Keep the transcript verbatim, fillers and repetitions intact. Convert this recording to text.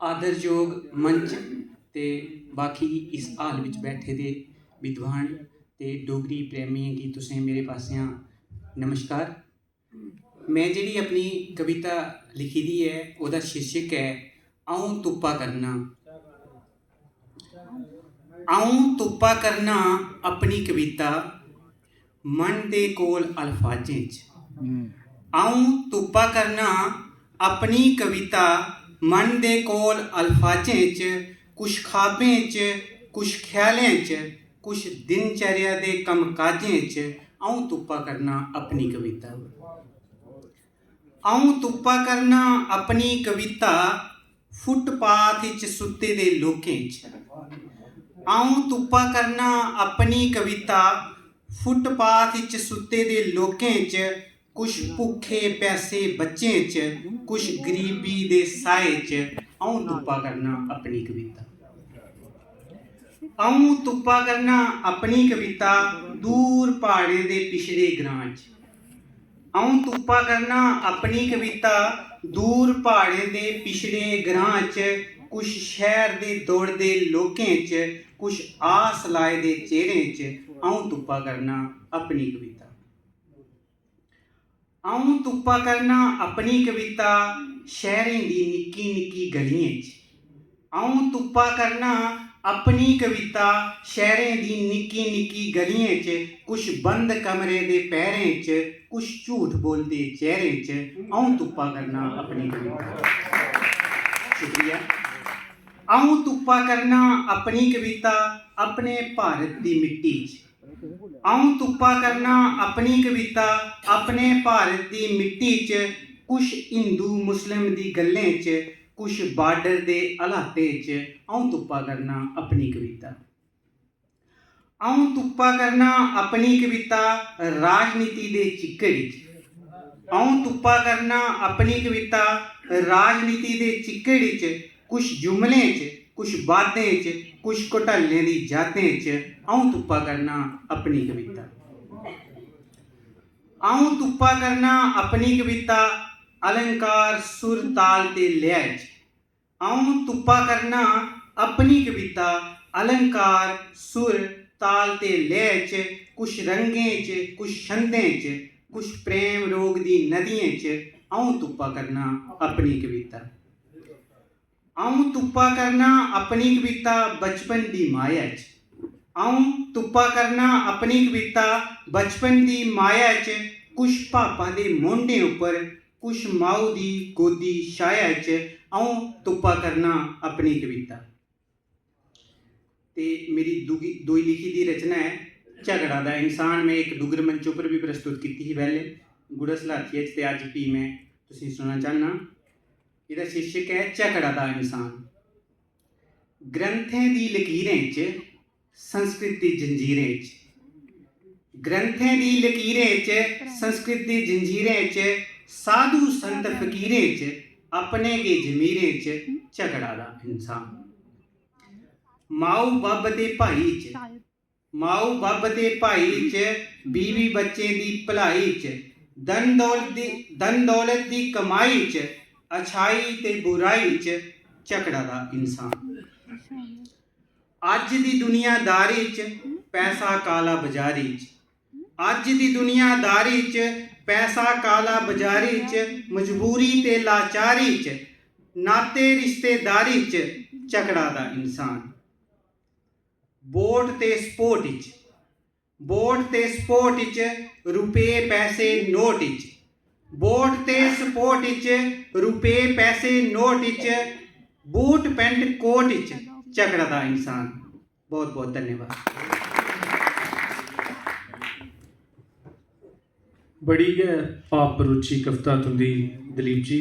आदरजोग मंच ते बाकी इस हाल बिच बैठे दे विद्वान ते डोगरी प्रेमियें गी तुसें मेरे पासेआ नमस्कार। में जेह्ड़ी अपनी कविता लिखी दी ऐ, ओह्दा शीर्षक ऐ अ'ऊं तुप्पा करना। अ'ऊं तुप्पा करना अपनी कविता मन दे कोल अल्फाजें च। अ'ऊं तुप्पा करना अपनी कविता मन दे कोल अल्फाजें च, कुछ ख्वाबें च, कुछ ख्यालें च, कुछ दिनचर्या दे कम्म काजें च अ'ऊं तुप्पा करना अपनी कविता। अ'ऊं तुप्पा करना अपनी कविता फुटपाथ इच सुत्ते दे लोकें च। अ'ऊं तुप्पा करना अपनी कविता फुटपाथ इच सुत्ते दे लोकें च, कुछ भुक्खे प्यासे बच्चें च, कुछ गरीबी दे साए च अ'ऊं तुप्पा करना अपनी कविता। अ'ऊं तुप्पा करना अपनी कविता दूर प्हाड़ें दे पिछड़े ग्रां च। अ'ऊं तुप्पा करना अपनी कविता दूर प्हाड़ें दे पिछड़े ग्रां च, कुछ शैह्र दे दौड़दे लोकें च, कुछ आस लाए दे चेह्रें च अ'ऊं तुप्पा करना अपनी कविता। अ'ऊं तुप्पा करना अपनी कविता शैह्रें दी निक्की निक्की गलियें च। अ'ऊं तुप्पा करना अपनी कविता शैह्रें दी निक्की निक्की गलियें च, कुछ बंद कमरे दे पैह्रें च, कुछ झूठ बोलदे चेह्रें च अ'ऊं तुप्पा करना अपनी कविता। शुक्रिया। अ'ऊं तुप्पा करना अपनी कविता अपने भारत दी मिट्टी च। अ'ऊं तुप्पा करना अपनी कविता अपने भारत दी मिट्टी च, कुछ हिंदू मुस्लिम दी गल्लें च, कुछ बार्डर दे हालातें च अ'ऊं तुप्पा करना अपनी कविता। अ'ऊं तुप्पा करना अपनी कविता राजनीति दे चिक्कड़ च। अ'ऊं तुप्पा करना अपनी कविता राजनीति दे चिक्कड़ च, कुछ जुमलें च, कुछ बातें च, कुछ घोटालें दी जातें च अ'ऊं तुप्पा करना अपनी कविता। अ'ऊं तुप्पा करना अपनी कविता अलंकार सुर ताल ते लय च। अ'ऊं तुप्पा करना अपनी कविता अलंकार सुर ताल ते लय च, कुछ रंगें च, कुछ छंदें च, कुछ प्रेम रोग दी नदियें च अ'ऊं तुप्पा करना अपनी कविता। अ'ऊं तुप्पा करना अपनी कविता बचपन दी माया च। अ'ऊं तुप्पा करना अपनी कविता बचपन दी माया च, कुछ भापा दे मोंढें उप्पर, कुछ माऊ दी गोदी छाया च अ'ऊं तुप्पा करना अपनी कविता। ते मेरी दुगी-, दूई लिखी दी रचना ऐ झगड़ा दा इंसान। में इक डुग्गर मंच उप्पर बी प्रस्तुत कीती ही पैह्ले, गुढ़ा सलाथिया च, ते अज्ज फ्ही में तुसेंगी सुनाना चाह्न्नां। एह्दा शीर्षक ऐ झगड़ा दा इंसान। ग्रंथें दी लकीरें च, संस्कृत दी जंजीरें च, ग्रंथें दी लकीरें च, संस्कृत दी जंजीरें च, साधु संत फकीरें च, अपने गै जमीरें च झगड़ा दा इंसान। माऊ बब्ब ते भाई च, माऊ बब्ब ते भाई च, बीवी बच्चें दी भलाई च, धन दौलत दी, धन दौलत दी कमाई च, अच्छाई ते बुराई च झगड़ा दा इंसान। अज्ज दी दुनियादारी च पैसा काला बजारी च, अज्ज दी दुनियादारी च पैसा काला बजारी च, मजबूरी ते लाचारी च, नाते रिश्तेदारी च झगड़ा दा इंसान। वोट ते स्पोर्ट च, वोट ते स्पोर्ट च, रुपये पैसे नोट च, वोट ते स्पोर्ट च, रुपये पैसे नोट च, बूट पैंट कोट च झगड़ा दा इंसान। बहुत बहुत धन्यवाद। बड़ी गै भाव भरोची कविता तुंदी दलीप जी।